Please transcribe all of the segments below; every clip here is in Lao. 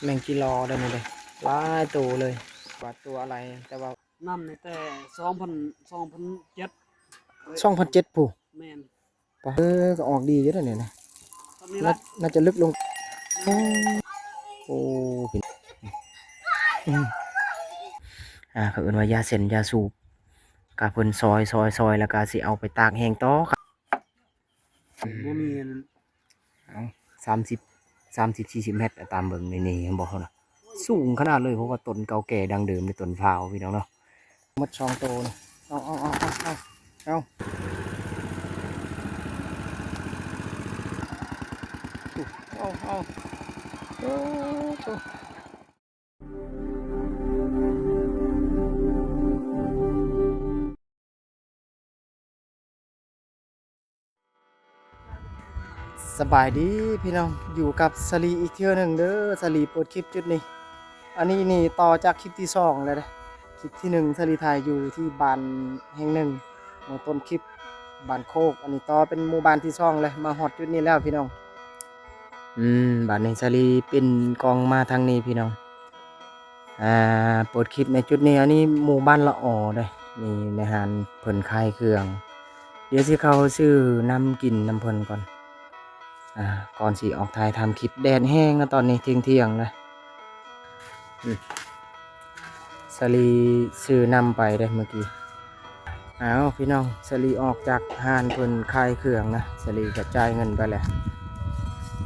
ແມງກີ່ລໍໄດ້ນີ້ເດ້ ຫຼາຍໂຕເລີຍ ວ່າຕົວອະໄລ ແຕ່ວ່າ ນ້ຳນີ້ແຕ່ສອງພັນ ສອງພັນເຈັດ ສອງພັນເຈັດ ພຸ້ນ ແມ່ນ ປະ ເອີ ກໍອອກດີຢູ່ເດ້ນີ້ນະ ສ່ຳນີ້ລະ ໜ້າ ໜ້າຈະເລິກລົງ ໂອ້ ໂອ້ ເປັນ ອືມ ອ່າ ເຂົາເອີ້ນວ່າຢາເສັ້ນຢາສູບ ກະເພິ່ນຊອຍໆໆ ແລ້ວກະຊິເອົາໄປຕາກແຫ້ງຕໍ່ ບໍ່ມີອັນນັ້ນ ເອົາ ສາມສິບ ສາມສິບ ສີ່ສິບແມັດ ຕາມເບິ່ງນີ້ ນີ້ ເຫັນບໍ່ເຮົານະ ສູງຂະໜາດເລີຍ ເພາະວ່າຕົ້ນເກົ່າແກ່ດັ້ງເດີມເດ້ ຕົ້ນພ້າວ ພີ່ນ້ອງເນາະ ໝົດສອງໂຕນີ້ ເອົາ ເອົາ ເອົາ ເອົາ ເອົາ ເອົາ ໂອ້ ໂອ້ ສະບາຍດີພີ່ນ້ອງ ຢູ່ກັບສາລີອີກເທື່ອໜຶ່ງເດີ ສາລີເປີດຄລິບຈຸດນີ້ ອັນນີ້ນີ້ຕໍ່ຈາກຄລິບທີສອງແລ້ວເດ້ ຄລິບທີໜຶ່ງ ສາລີຖ່າຍຢູ່ທີ່ບ້ານແຫ່ງໜຶ່ງ ເມື່ອຕົ້ນຄລິບ ບ້ານໂຄກ ອັນນີ້ຕໍ່ເປັນໝູ່ບ້ານທີສອງແລ້ວ ມາຮອດຈຸດນີ້ແລ້ວພີ່ນ້ອງ ອືມ ບາດນີ້ສາລີປິ່ນກ້ອງມາທາງນີ້ພີ່ນ້ອງ ອ່າ ເປີດຄລິບໃນຈຸດນີ້ ອັນນີ້ໝູ່ບ້ານລະອໍເດ້ ນີ້ແມ່ຮ້ານເພິ່ນຂາຍເຄື່ອງ ດຽວຊິເຂົ້າຊື້ນ້ຳກິນນຳເພິ່ນກ່ອນ ອ່າ ກ່ອນຊິອອກຖ່າຍທຳຄລິບ ແດດແຮງນະ ຕອນນີ້ທ່ຽງໆ ນະ ອືມ ສາລີຊື້ນ້ຳໄປເດ້ມື້ກີ້ ອ້າວ ພີ່ນ້ອງ ສາລີອອກຈາກຮ້ານເພິ່ນຂາຍເຄື່ອງນະ ສາລີກໍຈ່າຍເງິນໄປແລ້ວ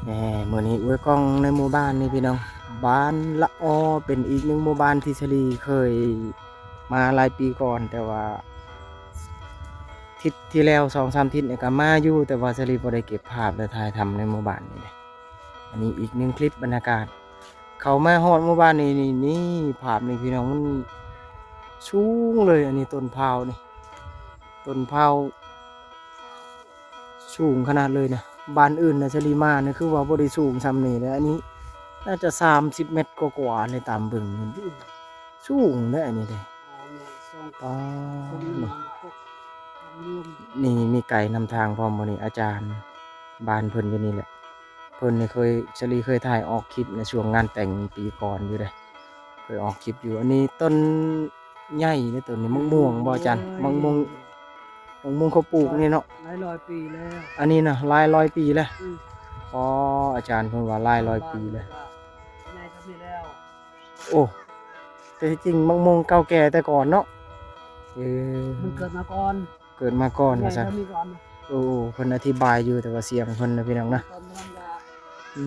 ແໝ ມື້ນີ້ອວຍກ້ອງໃນໝູ່ບ້ານນີ້ພີ່ນ້ອງ ບ້ານລະອໍ ເປັນອີກໜຶ່ງໝູ່ບ້ານທີ່ສາລີເຄີຍມາຫຼາຍປີກ່ອນ ແຕ່ວ່າທິດທີ່ແລ້ວ ສອງສາມທິດນີ້ກໍມາຢູ່ ແຕ່ວ່າສາລີບໍ່ໄດ້ເກັບພາບ ແລະ ຖ່າຍທຳໃນໝູ່ບ້ານນີ້ເດ້ ອັນນີ້ອີກໜຶ່ງຄລິບບັນຍາກາດ ເຂົ້າມາຮອດໝູ່ບ້ານນີ້ ນີ້ ນີ້ ພາບນີ້ພີ່ນ້ອງ ມັນສູງເລີຍ ອັນນີ້ຕົ້ນພ້າວນີ້ ຕົ້ນພ້າວສູງຂະໜາດເລີຍນະ ບ້ານອື່ນນະ ສາລີມານີ້ຄືວ່າບໍ່ໄດ້ສູງສ່ຳນີ້ເດ້ ອັນນີ້ໜ້າຈະສາມສິບແມັດກວ່າໆ ເລີຍ ຕາມເບິ່ງນີ້ ສູງເດ້ ອັນນີ້ເດ້ ປາດ ນີ້ ມີໄກນຳທາງພ້ອມ ບໍ່ນີ້ ອາຈານ ບ້ານເພິ່ນຢູ່ນີ້ແຫຼະ ເພິ່ນນີ້ເຄີຍ ສາລີເຄີຍຖ່າຍອອກຄລິບໃນຊ່ວງງານແຕ່ງປີກ່ອນຢູ່ເດ້ ເຄີຍອອກຄລິບຢູ່ ອັນນີ້ຕົ້ນໃຫຍ່ເດ້ ຕົ້ນນີ້ ໝາກມ່ວງບໍ່ອາຈານ? ໝາກມ່ວງ ໝາກມ່ວງເຂົາປູກນີ້ເນາະ ຫຼາຍຮ້ອຍປີແລ້ວ ອັນນີ້ນະ ຫຼາຍຮ້ອຍປີແລ້ວ ອືມ ອໍ ອາຈານເພິ່ນວ່າຫຼາຍຮ້ອຍປີແລ້ວ ໃຫຍ່ສ່ຳນີ້ແລ້ວ ໂອ້ ແຕ່ທີ່ຈິງໝາກມ່ວງເກົ່າແກ່ແຕ່ກ່ອນເນາະ ເອີ ມັນເກີດມາກ່ອນ ເກີດມາກ່ອນວ່າຊັ້ນ ໂອ້ ເພິ່ນອະທິບາຍຢູ່ ແຕ່ວ່າສຽງເພິ່ນນະພີ່ນ້ອງນະ ອື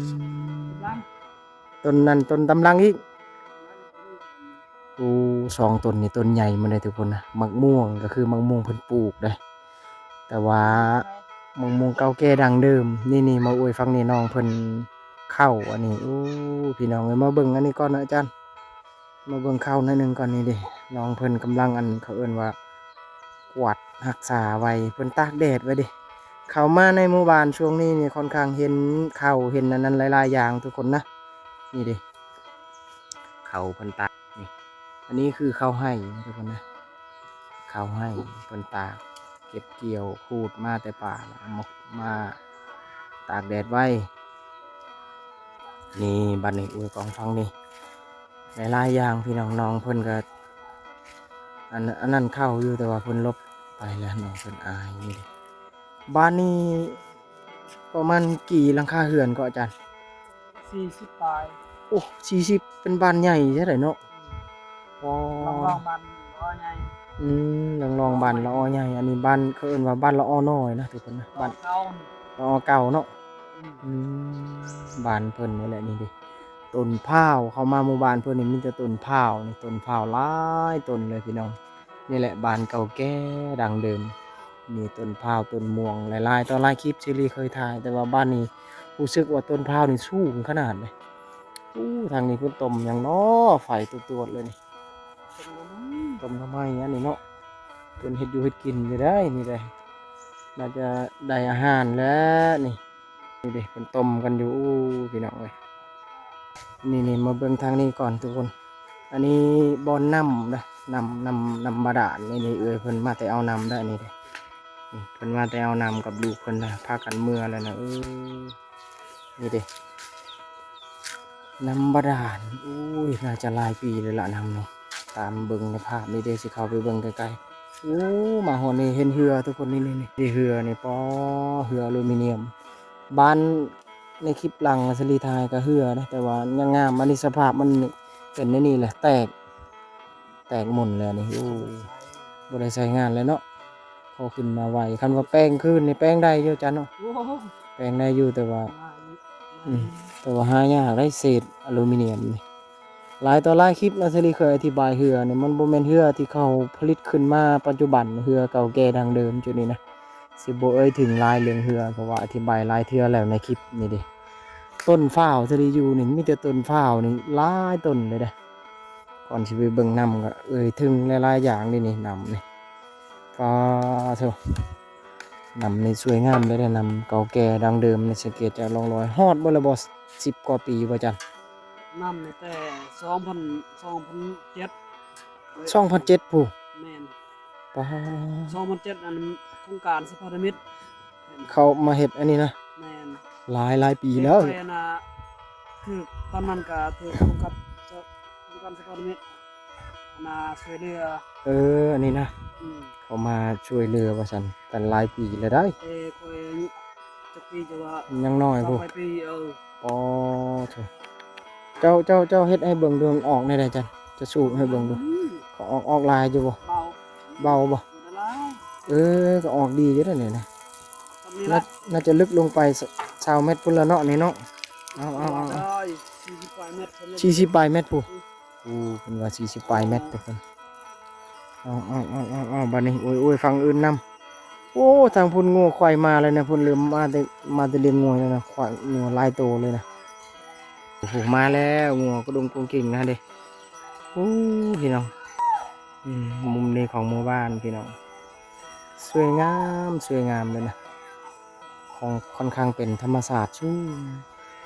ມ ຕົ້ນນັ້ນຕົ້ນຕຳລັງອີກ ໂອ້ ສອງຕົ້ນນີ້ຕົ້ນໃຫຍ່ໝົດເດ້ທຸກຄົນນະ ໝາກມ່ວງກໍຄືໝາກມ່ວງເພິ່ນປູກເດ້ ແຕ່ວ່າໝາກມ່ວງເກົ່າແກ່ດັ້ງເດີມ ນີ້ໆ ມາອວຍຝັ່ງນີ້ ນ້ອງເພິ່ນເຂົ້າ ອັນນີ້ ໂອ້ ພີ່ນ້ອງເອີຍ ມາເບິ່ງອັນນີ້ກ່ອນນະອາຈານ ມາເບິ່ງເຂົ້າໜ້ອຍໜຶ່ງກ່ອນ ນີ້ເດ້ ນ້ອງເພິ່ນກຳລັງ ອັນ ເຂົາເອີ້ນວ່າກວາດຮັກສາໄວ້ ເພິ່ນຕາກແດດໄວ້ເດ້ ເຂົ້າມາໃນໝູ່ບ້ານຊ່ວງນີ້ນີ້ ຂ້ອນຂ້າງເຫັນເຂົ້າ ເຫັນອັນນັ້ນຫຼາຍໆຢ່າງທຸກຄົນນະ ນີ້ເດ້ ເຂົ້າເພິ່ນຕາກນີ້ ອັນນີ້ຄືເຂົ້າໄຮ່ນະທຸກຄົນນະ ເຂົ້າໄຮ່ເພິ່ນຕາກ ເກັບກ່ຽວຂູດມາແຕ່ປ່າ ເອົາມາ ມາຕາກແດດໄວ້ ນີ້ ບັດນີ້ ໂອ້ຍ ກອງຟັງນີ້ ຫຼາຍໆຢ່າງພີ່ນ້ອງ ນ້ອງເພິ່ນກໍ ອັນ ອັນນັ້ນເຂົ້າຢູ່ ແຕ່ວ່າເພິ່ນຫຼົບໄປແລ້ວ ນ້ອງເພິ່ນອາຍນີ້ເດ້ ບ້ານນີ້ປະມານກີ່ຫຼັງຄາເຮືອນກໍອາຈານ? ສີ່ສິບປາຍ ໂອ້ ສີ່ສິບ ເປັນບ້ານໃຫຍ່ແທ້ໃດເນາະ ອືມ ອໍ ລອງໆ ບ້ານລະອໍໃຫຍ່ ອືມ ລອງໆ ບ້ານລະອໍໃຫຍ່ ອັນນີ້ບ້ານ ເຂົາເອີ້ນວ່າບ້ານລະອໍນ້ອຍນະທຸກຄົນນະ ບ້ານ ລະອໍເກົ່າ ລະອໍເກົ່າເນາະ ອືມ ອືມ ບ້ານເພິ່ນນີ້ແຫຼະ ນີ້ເດ້ ຕົ້ນພ້າວ ເຂົ້າມາໝູ່ບ້ານເພິ່ນນີ້ມີແຕ່ຕົ້ນພ້າວນີ້ ຕົ້ນພ້າວຫຼາຍຕົ້ນເລີຍພີ່ນ້ອງ ນີ້ແຫຼະບ້ານເກົ່າແກ່ດັ້ງເດີມ ມີຕົ້ນພ້າວຕົ້ນມ່ວງຫຼາຍໆຕໍ່ຫຼາຍຄລິບ ສາລີເຄີຍຖ່າຍ ແຕ່ວ່າບ້ານນີ້ຮູ້ສຶກວ່າຕົ້ນພ້າວນີ້ສູງຂະໜາດເລີຍ ໂອ້ ທາງນີ້ເພິ່ນຕົ້ມຫຍັງເນາະ ໄຟຕວດໆເລີຍນີ້ ຕົ້ມໜໍ່ໄມ້ອັນນີ້ເນາະ ເພິ່ນເຮັດຢູ່ເຮັດກິນຢູ່ໄດ໋ນີ້ໄດ໋ ໜ້າຈະໄດ້ອາຫານແລ້ວນີ້ ນີ້ເດ້ ເພິ່ນຕົ້ມກັນຢູ່ ໂອ້ ພີ່ນ້ອງເອີຍ ນີ້ໆ ມາເບິ່ງທາງນີ້ກ່ອນທຸກຄົນ ອັນນີ້ບ່ອນນ້ຳນະ ນ້ຳ ນ້ຳ ນ້ຳບາດານ ນີ້ ນີ້ ເອື້ອຍເພິ່ນມາແຕ່ເອົານ້ຳເດີ ນີ້ເດ້ ນີ້ເພິ່ນມາແຕ່ເອົານ້ຳກັບລູກເພິ່ນນະ ພາກັນເມືອແລ້ວນະ ເອີ ນີ້ເດ້ ນ້ຳບາດານ. ໂອ້ຍ ໜ້າຈະຫຼາຍປີແລ້ວລະນ້ຳນີ້ ຕາມເບິ່ງໃນພາບນີ້ເດ້. ຊິເຂົ້າໄປເບິ່ງໃກ້ໆ. ໂອ້ ມາຮອດນີ້ເຫັນເຮືອທຸກຄົນ. ນີ້ໆໆ ເຮືອນີ້ ປໍ້ ເຮືອອາລູມີນຽມ. ບ້ານໃນຄລິບຫຼັງສາລີຖ່າຍກໍເຮືອນະ ແຕ່ວ່າຍັງງາມ. ອັນນີ້ສະພາບມັນເປັນແນວນີ້ແຫຼະ ແຕກ ແຕກໝົດແລ້ວນີ້. ໂອ້ ບໍ່ໄດ້ໃຊ້ງານແລ້ວເນາະ. ເຂົາຂຶ້ນມາໄວ. ຄັນວ່າແປງຄືນນີ້ແປງໄດ້ຢູ່ ອາຈານເນາະ. ໂອ້ ແປງໄດ້ຢູ່ ແຕ່ວ່າ ອືມ ແຕ່ວ່າຫາຍາກໄດ໋ ເສດອາລູມີນຽມນີ້. ຫຼາຍຕໍ່ຫຼາຍຄລິບນະ ສາລີເຄີຍອະທິບາຍເຮືອນີ້ ມັນບໍ່ແມ່ນເຮືອທີ່ເຂົາຜະລິດຂຶ້ນມາປັດຈຸບັນ ເຮືອເກົ່າແກ່ດັ້ງເດີມຈຸດນີ້ນະ. ຊິບໍ່ເອີ່ຍເຖິງຫຼາຍເລື່ອງເຮືອ ເພາະວ່າອະທິບາຍຫຼາຍເທື່ອແລ້ວໃນຄລິບນີ້ເດ້. ຕົ້ນພ້າວສາລີຢູ່ນີ້ ມີແຕ່ຕົ້ນພ້າວນີ້ຫຼາຍຕົ້ນເລີຍເດ້. ກ່ອນຊິໄປເບິ່ງນ້ຳ ກໍເອີ່ຍເຖິງຫຼາຍໆຢ່າງເດ້ນີ້. ນ້ຳນີ້ ປ້າໂທ້ ນ້ຳນີ້ສວຍງາມເລີຍເດ້. ນ້ຳເກົ່າແກ່ດັ້ງເດີມນີ້ ສັງເກດຈາກຮ່ອງຮອຍ. ຮອດບໍ່ລະບໍ່ ສິບກວ່າປີບໍ່ ອາຈານ? ນ້ຳນີ້ແຕ່ສອງພັນ ສອງພັນເຈັດ ສອງພັນເຈັດພຸ້ນ. ແມ່ນ ປ້າ ສອງພັນເຈັດ ອັນໂຄງການສະພານິມິດ ເຂົາມາເຮັດອັນນີ້ນະ. ແມ່ນ ຫຼາຍ ຫຼາຍປີແລ້ວ. ຂ້ອຍນະ ຖືກ ຕອນນັ້ນກະຖືກໂຄງການ ໂຄງການສະພານິມິດ ອັນນະ ຊ່ວຍເຫຼືອ. ເອີ ອັນນີ້ນະ ອືມ ເຂົາມາຊ່ວຍເຫຼືອວ່າຊັ້ນ ຕັ້ງຫຼາຍປີແລ້ວໄດ໋. ເອີ ຂ້ອຍອາຍຸຈັກປີ ຈະວ່າ ຍັງນ້ອຍພຸ້ນ ສາມສິບປາຍປີ. ເອີ ອໍ ໂທ້ ເຈົ້າ ເຈົ້າ ເຈົ້າເຮັດໃຫ້ເບິ່ງດູ ມັນອອກແນວໃດ ອາຈານ? ຈະສູບໃຫ້ເບິ່ງດູ. ອືມ ເຂົາອອກ ອອກຫຼາຍຢູ່ບໍ່? ເບົາ ເບົາບໍ່? ບໍ່ໄດ້ຫຼາຍ. ເອີ ກໍອອກດີຢູ່ເດ້ນີ້ນະ. ສ່ຳນີ້ລະ ໜ້າ ໜ້າຈະເລິກລົງໄປຊາວແມັດພຸ້ນລະເນາະນີ້ເນາະ. ເອົາ ເອົາ ເອົາ ໄດ້ສີ່ສິບປາຍແມັດພຸ້ນ. ສີ່ສິບປາຍແມັດພຸ້ນ. ອືມ ໂອ້ ເພິ່ນວ່າສີ່ສິບປາຍແມັດທຸກຄົນ. ເອົາ ເອົາ ເອົາ ເອົາ ເອົາ ບາດນີ້ ໂອ້ຍ ໂອ້ຍ ຝັ່ງອື່ນນຳ. ໂອ້ ທາງພຸ້ນງົວຄວາຍມາແລ້ວນະ. ພຸ້ນເລີ່ມມາແຕ່ ມາແຕ່ລ້ຽງງົວແລ້ວນະ. ຄວາຍ ງົວຫຼາຍໂຕເລີຍນະ. ໂອ້ໂຫ ມາແລ້ວ ງົວກະດຸງກຸງກິງນະເດ້. ໂອ້ ພີ່ນ້ອງ ອືມ ມຸມນີ້ຂອງໝູ່ບ້ານພີ່ນ້ອງ ສວຍງາມ ສວຍງາມເລີຍນະ. ຂອງ ຂ້ອນຂ້າງເປັນທຳມະຊາດສູງ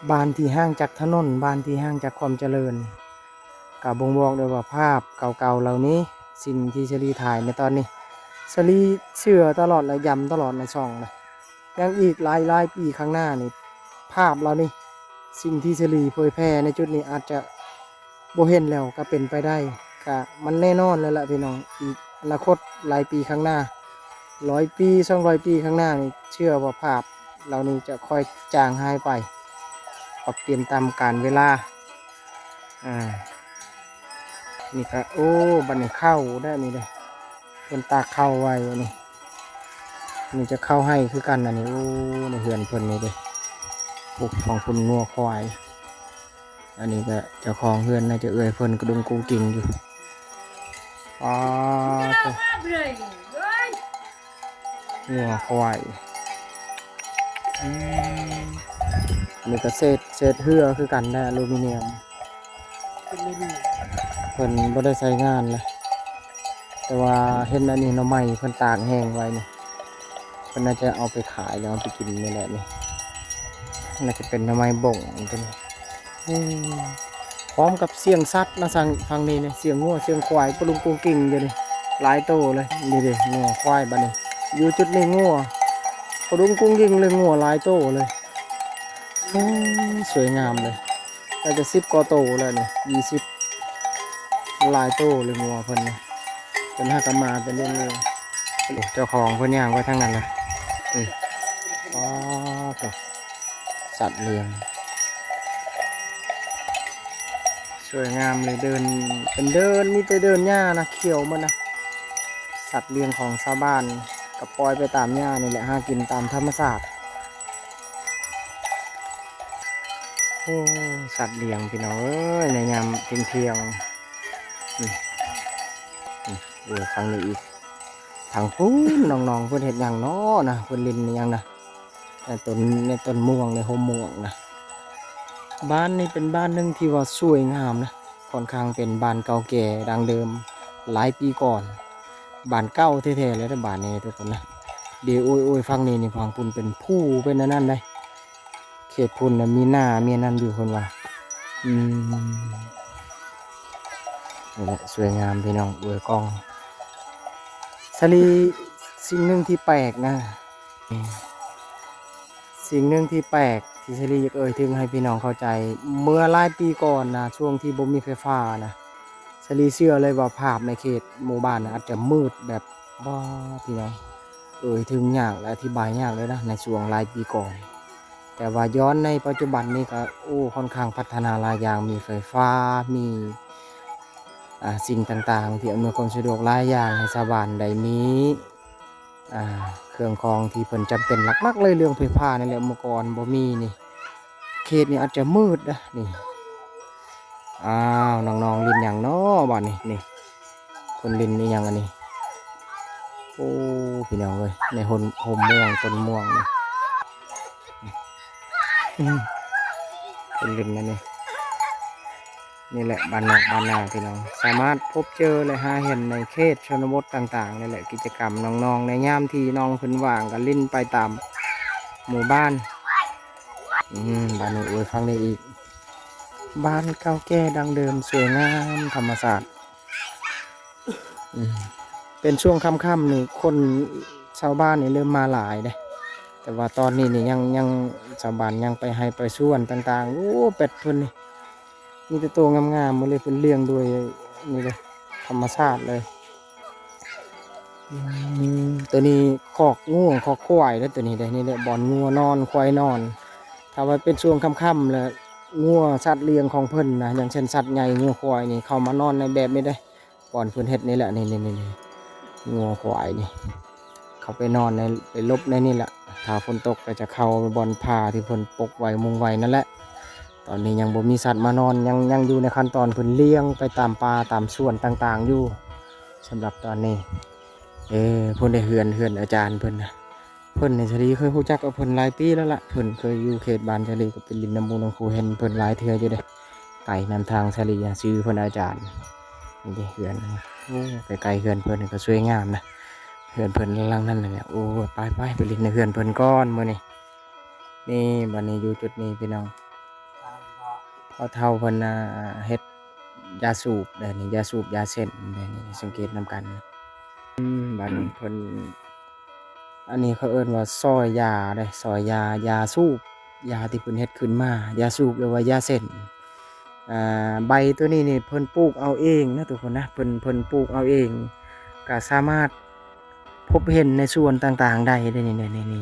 ບ້ານທີ່ຫ່າງຈາກຖະໜົນ ບ້ານທີ່ຫ່າງຈາກຄວາມຈະເລີນ ກະບົ່ງບອກໄດ້ວ່າພາບເກົ່າໆເຫຼົ່ານີ້ ສິ່ງທີ່ສາລີຖ່າຍໃນຕອນນີ້ ສາລີເຊື່ອຕະຫຼອດ ແລະ ຢ້ຳຕະຫຼອດໃນຊ່ອງນະ. ຍັງອີກຫຼາຍໆປີຂ້າງໜ້ານີ້ ພາບເຫຼົ່ານີ້ ສິ່ງທີ່ສາລີເຜີຍແຜ່ໃນຈຸດນີ້ອາດຈະບໍ່ເຫັນແລ້ວກໍເປັນໄປໄດ້. ກະມັນແນ່ນອນແລ້ວລະພີ່ນ້ອງ ອີກອະນາຄົດຫຼາຍປີຂ້າງໜ້າ ຮ້ອຍປີ ສອງຮ້ອຍປີຂ້າງໜ້ານີ້ ເຊື່ອວ່າພາບເຫຼົ່ານີ້ຈະຄ່ອຍຈາງຫາຍໄປ ປັບປ່ຽນຕາມການເວລາ. ອ່າ ນີ້ກະ ໂອ້ ບັດນີ້ເຂົ້າໄດ້ນີ້ເດ້ ເພິ່ນຕາກເຂົ້າໄວ້ນີ້. ນີ້ຈະເຂົ້າໄຮ່ຄືກັນອັນນີ້. ໂອ້ ໃນເຮືອນເພິ່ນນີ້ເດ້ ໂອ້ ຂອງພຸ້ນງົວຄວາຍ. ອັນນີ້ກະເຈົ້າຂອງເຮືອນ ໜ້າຈະເອື້ອຍເພິ່ນກະດຸງກຸງກິງຢູ່. ປາດໂທ້ ງົວຄວາຍ. ອືມ ນີ້ກະເສດ ເສດເຮືອຄືກັນໄດ໋ ອາລູມີນຽມ. ເພິ່ນບໍ່ໄດ້ໃຊ້ງານລະ ແຕ່ວ່າເຫັນອັນນີ້ ໜໍ່ໄມ້ເພິ່ນຕາກແຫ້ງໄວ້ນີ້ ເພິ່ນໜ້າຈະເອົາໄປຂາຍ ຫຼືເອົາໄປກິນນີ້ແຫຼະນີ້. ໜ້າຈະເປັນໜໍ່ໄມ້ບົ້ງຕົວນີ້. ໂອ້ ພ້ອມກັບສຽງສັດນະ ຝັ່ງ ຝັ່ງນີ້ນີ້ ສຽງງົວສຽງຄວາຍກະດຸງກຸງກິງຢູ່ນີ້ ຫຼາຍໂຕເລີຍ. ນີ້ເດ້ ງົວຄວາຍ ບັດນີ້ຢູ່ຈຸດນີ້ ງົວກະດຸງກຸງກິງເລີຍ ງົວຫຼາຍໂຕເລີຍ. ໂອ້ ສວຍງາມເລີຍ. ໜ້າຈະສິບກວ່າໂຕແລ້ວນີ້ ຊາວ ຫຼາຍໂຕເລີຍງົວເພິ່ນນີ້. ເພິ່ນຫາກະມາແຕ່ລ້ຽງງົວ. ໂອ້ ເຈົ້າຂອງເພິ່ນຍ່າງໄປທາງນັ້ນລະ. ອືມ ອໍ ໂທ້ ສັດລ້ຽງ ສວຍງາມເລີຍ. ເດີ່ນ ເປັນເດີ່ນ ມີແຕ່ເດີ່ນຫຍ້ານະ ຂຽວໝົດນະ. ສັດລ້ຽງຂອງຊາວບ້ານກະປ່ອຍໄປຕາມຫຍ້ານີ້ແຫຼະ ຫາກິນຕາມທຳມະຊາດ. ໂອ້ ສັດລ້ຽງພີ່ນ້ອງເອີຍ ໃນຍາມທ່ຽງໆ. ອືມ ອືມ ໂອ້ ທາງນີ້ອີກ ທາງພຸ້ນ ນ້ອງໆເພິ່ນເຮັດຫຍັງເນາະນະ ເພິ່ນຫຼິ້ນຫຍັງນະ ໃນຕົ້ນ ໃນຕົ້ນມ່ວງ ໃນຮົ່ມມ່ວງນະ. ບ້ານນີ້ເປັນບ້ານໜຶ່ງທີ່ວ່າສວຍງາມນະ ຂ້ອນຂ້າງເປັນບ້ານເກົ່າແກ່ດັ້ງເດີມຫຼາຍປີກ່ອນ ບ້ານເກົ່າແທ້ໆເລີຍເດ້ບ້ານນີ້ທຸກຄົນນະ. ເດ ໂອ້ຍໆ ຝັ່ງນີ້ນີ້ ຝັ່ງພຸ້ນເປັນພູເປັນອັນນັ້ນເດ້. ເຂດພຸ້ນນະມີນາ ມີອັນນັ້ນຢູ່ເພິ່ນວ່າ. ອືມ ນີ້ແຫຼະ ສວຍງາມພີ່ນ້ອງ ອວຍກ້ອງ. ສາລີ ສິ່ງໜຶ່ງທີ່ແປກນະ ສິ່ງໜຶ່ງທີ່ແປກ ສະລີຢາກເອີ່ຍເຖິງໃຫ້ພີ່ນ້ອງເຂົ້າໃຈ ເມື່ອຫຼາຍປີກ່ອນນະ ຊ່ວງທີ່ບໍ່ມີໄຟຟ້ານະ ສະລີເຊື່ອເລີຍວ່າພາບໃນເຂດໝູ່ບ້ານນະອາດຈະມືດແບບ ບໍ່ ພີ່ນ້ອງ ເອີ່ຍເຖິງຍາກ ແລະ ອະທິບາຍຍາກເລີຍນະ ໃນຊ່ວງຫຼາຍປີກ່ອນ. ແຕ່ວ່າຍ້ອນໃນປັດຈຸບັນນີ້ກໍ ໂອ້ ຄ່ອນຂ້າງພັດທະນາຫຼາຍຢ່າງ ມີໄຟຟ້າ ມີ ອ່າ ສິ່ງຕ່າງໆ ທີ່ອຳນວຍຄວາມສະດວກຫຼາຍຢ່າງໃຫ້ຊາວບ້ານໄດ້ມີ ອ່າ ເຄື່ອງຂອງທີ່ເພິ່ນຈຳເປັນ ຫຼັກໆ ເລີຍເລື່ອງໄຟຟ້ານີ້ແຫຼະ ເມື່ອກ່ອນບໍ່ມີນີ້ ເຂດນີ້ອາດຈະມືດເດ້ ນີ້ ອ້າວ ນ້ອງໆ ຫຼິ້ນຫຍັງເນາະບາດນີ້ ນີ້ ເພິ່ນຫຼິ້ນອີ່ຫຍັງອັນນີ້ ໂອ້ ພີ່ນ້ອງເອີຍ ໃນຮົ່ມ ຮົ່ມມ່ວງ ຕົ້ນມ່ວງນີ້ ອືມ ເພິ່ນຫຼິ້ນອັນນີ້ ນີ້ແຫຼະ ບ້ານນອກບ້ານນາ ພີ່ນ້ອງ ສາມາດພົບເຈີ ແລະ ຫາເຫັນໃນເຂດຊົນນະບົດຕ່າງໆ ນີ້ແຫຼະ ກິດຈະກຳນ້ອງໆ ໃນຍາມທີ່ນ້ອງເພິ່ນວ່າງກໍຫຼິ້ນໄປຕາມໝູ່ບ້ານ. ອືມ ບ້ານນີ້ ໂອ້ຍ ຝັ່ງນີ້ອີກ ບ້ານເກົ່າແກ່ດັ້ງເດີມ ສວຍງາມ ທຳມະຊາດ. ອືມ ເປັນຊ່ວງຄ່ຳໆ ນີ້ ຄົນ ຊາວບ້ານນີ້ເລີ່ມມາຫຼາຍເດ້ ແຕ່ວ່າຕອນນີ້ນີ້ຍັງ ຍັງ ຊາວບ້ານຍັງໄປໄຮ່ໄປສວນຕ່າງໆ ໂອ້ ແປັດເພິ່ນນີ້ ມີແຕ່ໂຕງາມໆ ໝົດເລີຍ ເພິ່ນລ້ຽງດ້ວຍນີ້ເລີຍ ທຳມະຊາດເລີຍ. ອືມ ໂຕນີ້ຄອກງົວຄອກຄວາຍເດ້ ໂຕນີ້ເດ້ ນີ້ແຫຼະ ບ່ອນງົວນອນ ຄວາຍນອນ. ຖ້າວ່າເປັນຊ່ວງຄ່ຳໆ ແລ້ວ ງົວ ສັດລ້ຽງຂອງເພິ່ນນະ ຢ່າງເຊັ່ນ ສັດໃຫຍ່ ງົວ ຄວາຍນີ້ ເຂົ້າມານອນໃນແບບນີ້ເດ້ ບ່ອນເພິ່ນເຮັດນີ້ແຫຼະ ນີ້ໆໆ ງົວ ຄວາຍນີ້ ເຂົ້າໄປນອນໃນ ໄປຫຼົບໃນນີ້ແຫຼະ. ຖ້າຝົນຕົກກໍຈະເຂົ້າບ່ອນຜ້າທີ່ເພິ່ນປົກໄວ້ ມຸງໄວ້ນັ້ນແຫຼະ. ຕອນນີ້ຍັງບໍ່ມີສັດມານອນ ຍັງ ຍັງຢູ່ໃນຂັ້ນຕອນເພິ່ນລ້ຽງໄປຕາມປ່າຕາມສວນຕ່າງໆຢູ່. ສຳລັບຕອນນີ້ ເອີ ພຸ້ນເດ້ ເຮືອນ ເຮືອນອາຈານເພິ່ນນະ ເພິ່ນນີ້ ສາລີເຄີຍຮູ້ຈັກກັບເພິ່ນຫຼາຍປີແລ້ວລະ ເພິ່ນເຄີຍຢູ່ເຂດບ້ານສາລີ ກໍໄປຫຼິ້ນນຳໝູ່ນຳຄູ່ ເຫັນເພິ່ນຫຼາຍເທື່ອຢູ່ເດ້ ໄກນຳທາງສາລີ ຊື່ເພິ່ນອາຈານ. ນີ້ເດ້ເຮືອນ ໂອ້ ໃກ້ໆ ເຮືອນເພິ່ນກໍສວຍງາມນະ ເຮືອນເພິ່ນຫຼັງນັ້ນແຫຼະ. ໂອ້ ໄປໆ ໄປຫຼິ້ນໃນເຮືອນເພິ່ນກ່ອນມື້ນີ້. ນີ້ ບັດນີ້ຢູ່ຈຸດນີ້ພີ່ນ້ອງ ພໍ່ເຖົ້າເພິ່ນ ອ່າ ເຮັດຢາສູບເດ້ນີ້ ຢາສູບຢາເສັ້ນເດ້ນີ້ ສັງເກດນຳກັນ. ອືມ ບັດນີ້ເພິ່ນ ອັນນີ້ເຂົາເອີ້ນວ່າຊອຍຢາເດ້ ຊອຍຢາ ຢາສູບ ຢາທີ່ເພິ່ນເຮັດຂຶ້ນມາ ຢາສູບ ຫຼືວ່າຢາເສັ້ນ. ອ່າ ໃບໂຕນີ້ນີ້ເພິ່ນປູກເອົາເອງນະທຸກຄົນນະ ເພິ່ນ ເພິ່ນປູກເອົາເອງ ກະສາມາດພົບເຫັນໃນສວນຕ່າງໆໄດ້ເດ້ນີ້ ນີ້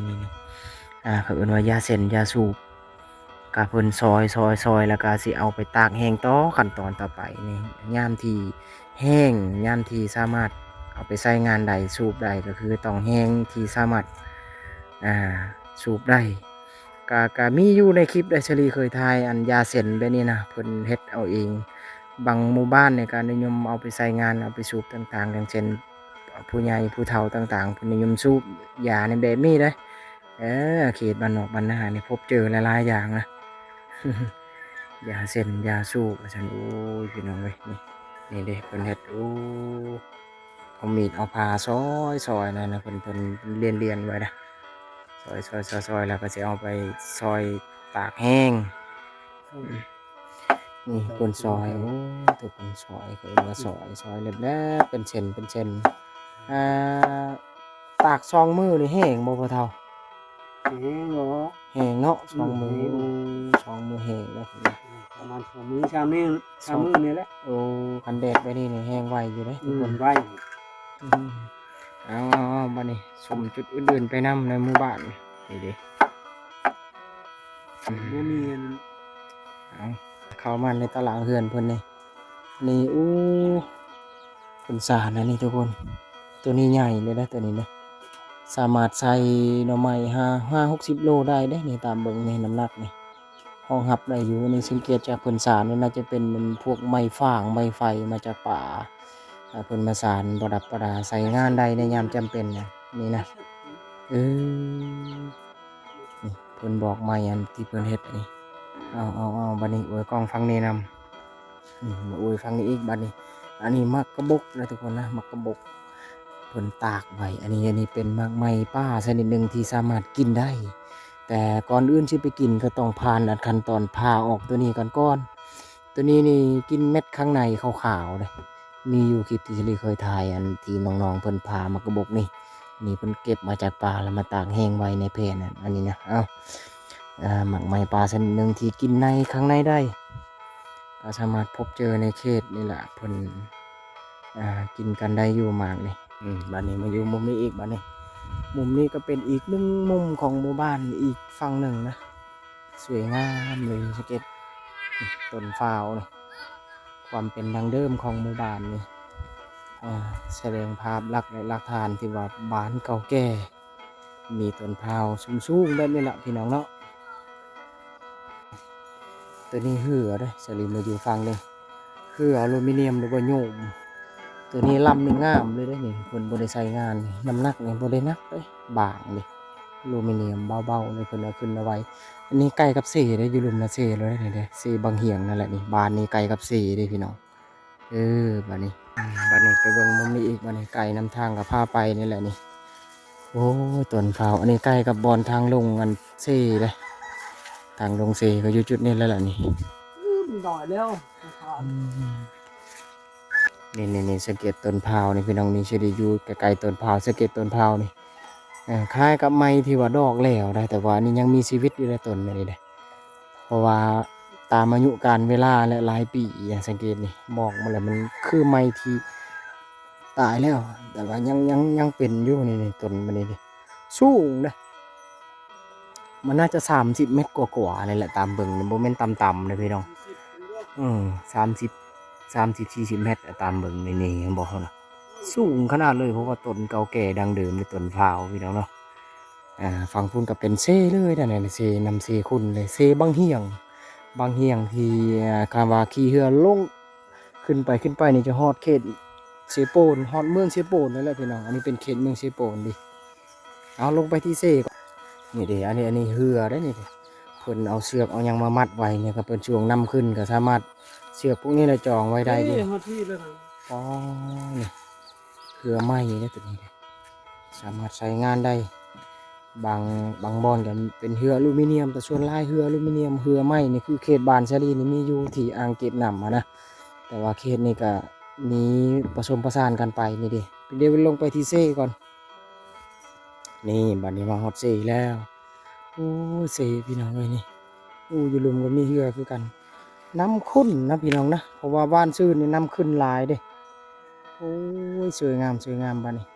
ໆ ອ່າ ເຂົາເອີ້ນວ່າຢາເສັ້ນ ຢາສູບ. ກະເພິ່ນຊອຍ ຊອຍ ຊອຍ ແລ້ວກະຊິເອົາໄປຕາກແຫ້ງຕໍ່ ຂັ້ນຕອນຕໍ່ໄປນີ້ ຍາມທີ່ແຫ້ງ ຍາມທີ່ສາມາດເອົາໄປໃຊ້ງານໄດ້ ສູບໄດ້ ກໍຄືຕ້ອງແຫ້ງທີ່ສາມາດ ອ່າ ສູບໄດ້. ກະ ກະມີຢູ່ໃນຄລິບໄດ ສາລີເຄີຍຖ່າຍ ອັນຢາເສັ້ນແບບນີ້ນະ ເພິ່ນເຮັດເອົາເອງ. ບາງໝູ່ບ້ານນີ້ກະນິຍົມເອົາໄປໃຊ້ງານ ເອົາໄປສູບຕ່າງໆ ຢ່າງເຊັ່ນ ຜູ້ໃຫຍ່ຜູ້ເຖົ້າຕ່າງໆ ເພິ່ນນິຍົມສູບຢາໃນແບບນີ້ເດ້. ເອີ ເຂດບ້ານນອກບ້ານນານີ້ພົບເຈີຫຼາຍໆຢ່າງນະ ຢາເສັ້ນ ຢາສູບວ່າຊັ້ນ. ໂອ້ຍ ພີ່ນ້ອງເອີຍ ນີ້ ນີ້ເດ້ເພິ່ນເຮັດ ໂອ້ ເອົາມີດເອົາພ້າຊອຍໆ ນັ້ນນະ ເພິ່ນ ເພິ່ນລຽນໆໄວ້ນະ ຊອຍໆໆໆ ແລ້ວກໍຊິເອົາໄປຊອຍຕາກແຫ້ງ. ອືມ ນີ້ເພິ່ນຊອຍ ໂອ້ ຖືເພິ່ນຊອຍ ເຂົາເອີ້ນວ່າຊອຍ ຊອຍແຫຼບໆ ເປັນເສັ້ນ ເປັນເສັ້ນ. ອ່າ ຕາກສອງມື້ນີ້ແຫ້ງບໍ່ພໍ່ເຖົ້າ? ແຫ້ງເນາະ ແຫ້ງເນາະ ສອງມື້ ອືມ ແຫ້ງ ໂອ້ ສອງມື້ແຫ້ງແລ້ວ ປະມານສອງມື້ ສາມມື້ ສາມມື້ນີ້ແຫຼະ. ໂອ້ ຄັນແດດແບບນີ້ນີ້ແຫ້ງໄວຢູ່ເດ້ ອືມ ທຸກຄົນ ໄວ. ອືມ ເອົາໆໆ ບັດນີ້ຊົມຈຸດອື່ນໆໄປນຳໃນໝູ່ບ້ານ ນີ້ເດ້. ອືມ ບໍ່ມີອັນ ເອົາ ເຂົ້າມາໃນຕາລ່າງເຮືອນເພິ່ນນີ້ ນີ້ ໂອ້ ເພິ່ນສານອັນນີ້ທຸກຄົນ ໂຕນີ້ໃຫຍ່ເລີຍນະ ໂຕນີ້ນະ ສາມາດໃສ່ໜໍ່ໄມ້ຫ້າ ຫ້າຫົກສິບໂລໄດ້ເດ້ນີ້ ຕາມເບິ່ງນີ້ ນ້ຳໜັກນີ້ ຮອງຮັບໄດ້ຢູ່. ນີ້ສັງເກດຈາກເພິ່ນສານນີ້ ໜ້າຈະເປັນພວກໄມ້ຟາງ ໄມ້ໄຟມາຈາກປ່າ ອ່າ ເພິ່ນມາສານປະດັບປະດາໃຊ້ງານໄດ້ໃນຍາມຈຳເປັນນະ ນີ້ນະ. ເອີ ນີ້ເພິ່ນບອກໄມ້ອັນທີ່ເພິ່ນເຮັດນີ້ ເອົາໆໆ ບັດນີ້ອວຍກ້ອງຝັ່ງນີ້ນຳ ອືມ ມາອວຍຝັ່ງນີ້ອີກບັດນີ້. ອັນນີ້ໝາກກະບົກນະທຸກຄົນນະ ໝາກກະບົກ ເພິ່ນຕາກໄວ້ ອັນນີ້ ອັນນີ້ເປັນໝາກໄມ້ປ່າຊະນິດໜຶ່ງທີ່ສາມາດກິນໄດ້ ແຕ່ກ່ອນອື່ນຊິໄປກິນກໍຕ້ອງຜ່ານອັນຂັ້ນຕອນຜ່າອອກໂຕນີ້ກ່ອນ ກ່ອນ. ໂຕນີ້ນີ້ກິນເມັດຂ້າງໃນຂາວໆເດ້ ມີຢູ່ຄລິບທີ່ສາລີເຄີຍຖ່າຍ ອັນທີ່ນ້ອງໆເພິ່ນຜ່າໝາກກະບົກນີ້ ນີ້ເພິ່ນເກັບມາຈາກປ່າແລ້ວມາຕາກແຫ້ງໄວ້ໃນແຜ່ນ ອັນນີ້ນະ. ເອົ້າ ອ່າ ໝາກໄມ້ປ່າຊະນິດໜຶ່ງທີ່ກິນໃນຂ້າງໃນໄດ້ ກໍສາມາດພົບເຈີໃນເຂດນີ້ລະ ເພິ່ນ ອ່າ ກິນກັນໄດ້ຢູ່ໝາກນີ້. ອືມ ບາດນີ້ມາຢູ່ມຸມນີ້ອີກ ບາດນີ້ ມຸມນີ້ກໍເປັນອີກໜຶ່ງມຸມຂອງໝູ່ບ້ານອີກຝັ່ງໜຶ່ງນະ ສວຍງາມເລີຍ ສັງເກດຕົ້ນພ້າວນີ້ ຄວາມເປັນດັ້ງເດີມຂອງໝູ່ບ້ານນີ້ ອ່າ ສະແດງພາບລັກ ແລະ ຫຼັກຖານທີ່ວ່າບ້ານເກົ່າແກ່ ມີຕົ້ນພ້າວສູງໆແບບນີ້ລະພີ່ນ້ອງເນາະ. ໂຕນີ້ເຮືອເດ້ ສາລີມາຢູ່ຝັ່ງນີ້ ເຮືອອາລູມີນຽມ ຫຼືວ່າໂຍມ. ໂຕນີ້ລຳນີ້ງາມເລີຍເດ້ນີ້ ເພິ່ນບໍ່ໄດ້ໃຊ້ງານ ນ້ຳໜັກນີ້ບໍ່ໄດ້ໜັກເດ້ ບາງເດ້ ອາລູມີນຽມເບົາໆເລີຍ ເພິ່ນເອົາຂຶ້ນເອົາໄວ້. ອັນນີ້ໃກ້ກັບເຊເດ້ ຢູ່ລຸ່ມນະເຊເລີຍນີ້ເດ້ ເຊບັງຫຽງນັ້ນແຫຼະນີ້ ບ້ານນີ້ໃກ້ກັບເຊເດ້ພີ່ນ້ອງ. ເອີ ບາດນີ້ ອືມ ບາດນີ້ໄປເບິ່ງມຸມນີ້ອີກ ບາດນີ້ໄກນຳທາງກໍພາໄປນີ້ແຫຼະນີ້. ໂອ້ຍ ຕົ້ນພ້າວ ອັນນີ້ໃກ້ກັບບ່ອນທາງລົງອັນເຊເດ້ ທາງລົງເຊກໍຢູ່ຈຸດນີ້ແຫຼະນີ້. ອືມ ໜ້ອຍແລ້ວ ອືມ ນີ້ໆໆ ສັງເກດຕົ້ນພ້າວນີ້ພີ່ນ້ອງ ນີ້ຊິໄດ້ຢູ່ໃກ້ໆຕົ້ນພ້າວ ສັງເກດຕົ້ນພ້າວນີ້ ເອີ ຄ້າຍກັບໄມ້ທີ່ວ່າດອກແລ້ວໄດ໋ ແຕ່ວ່າອັນນີ້ຍັງມີຊີວິດຢູ່ໃນຕົ້ນອັນນີ້ເດ້. ເພາະວ່າຕາມອາຍຸການເວລາແຫຼະ ຫຼາຍປີ ສັງເກດນີ້ ໝອກມັນແຫຼະ ມັນຄືໄມ້ທີ່ຕາຍແລ້ວ ແຕ່ວ່າຍັງ ຍັງ ຍັງເປັນຢູ່. ນີ້ໆ ຕົ້ນມັນນີ້ ສູງເດ້ ມັນໜ້າຈະສາມສິບແມັດກວ່າໆນີ້ແຫຼະ ຕາມເບິ່ງນີ້ ບໍ່ແມ່ນຕ່ຳໆເດ້ພີ່ນ້ອງ. ເອີ ສາມສິບ ສາມສິບ ສີ່ສິບແມັດ ຕາມເບິ່ງນີ້ ນີ້ເຫັນບໍ່ຫັ້ນນະ ສູງຂະໜາດເລີຍ ເພາະວ່າຕົ້ນເກົ່າແກ່ດັ້ງເດີມເດ້ ຕົ້ນພ້າວ ພີ່ນ້ອງເນາະ. ອ່າ ຝັ່ງພຸ້ນກໍເປັນເຊເລີຍ ນັ້ນແຫຼະ ເຊນ້ຳເຊຂຸ້ນເລີຍ ເຊບັງຫຽງ ບັງຫຽງທີ່ ອ່າ ຄຳວ່າຂີ່ເຮືອລົງ ຂຶ້ນໄປ ຂຶ້ນໄປນີ້ຈະຮອດເຂດເຊໂປນ ຮອດເມືອງເຊໂປນນັ້ນແຫຼະພີ່ນ້ອງ. ອັນນີ້ເປັນເຂດເມືອງເຊໂປນເດ້. ເອົາ ລົງໄປທີ່ເຊກ່ອນ ນີ້ເດ້ ອັນນີ້ ອັນນີ້ເຮືອເດ້ນີ້ ເພິ່ນເອົາເຊືອກເອົາຫຍັງມາມັດໄວ້ນີ້ ກໍເປັນຊ່ວງນ້ຳຂຶ້ນ ກໍສາມາດເຊືອກພວກນີ້ລະຈອງໄວ້ໄດ້ເດ້. ນີ້ຮອດທີ່ແລ້ວນະ ອໍ ນີ້ ເຮືອໃໝ່ເດ້ໂຕນີ້ເດ້ ສາມາດໃຊ້ງານໄດ້. ບາງ ບາງບ່ອນກໍເປັນເຮືອອາລູມີນຽມ ແຕ່ສ່ວນຫຼາຍເຮືອອາລູມີນຽມ. ເຮືອໃໝ່ນີ້ຄືເຂດບ້ານສາລີນີ້ມີຢູ່ທີ່ອ່າງເກັບນ້ຳຫັ້ນນະ ແຕ່ວ່າເຂດນີ້ກໍມີປະສົມປະສານກັນໄປ. ນີ້ເດ້ ດຽວລົງໄປທີ່ເຊກ່ອນ. ນີ້ ບາດນີ້ມາຮອດເຊແລ້ວ. ໂອ້ຍ ເຊພີ່ນ້ອງເອີຍນີ້. ໂອ້ ຢູ່ລຸ່ມກໍມີເຮືອຄືກັນ. ນ້ຳຂຸ້ນນະພີ່ນ້ອງນະ ເພາະວ່າວານຊືນນີ້ນ້ຳຂຶ້ນຫຼາຍເດ້. ໂອ້ຍ ສວຍງາມ ສວຍງາມບາດນີ້.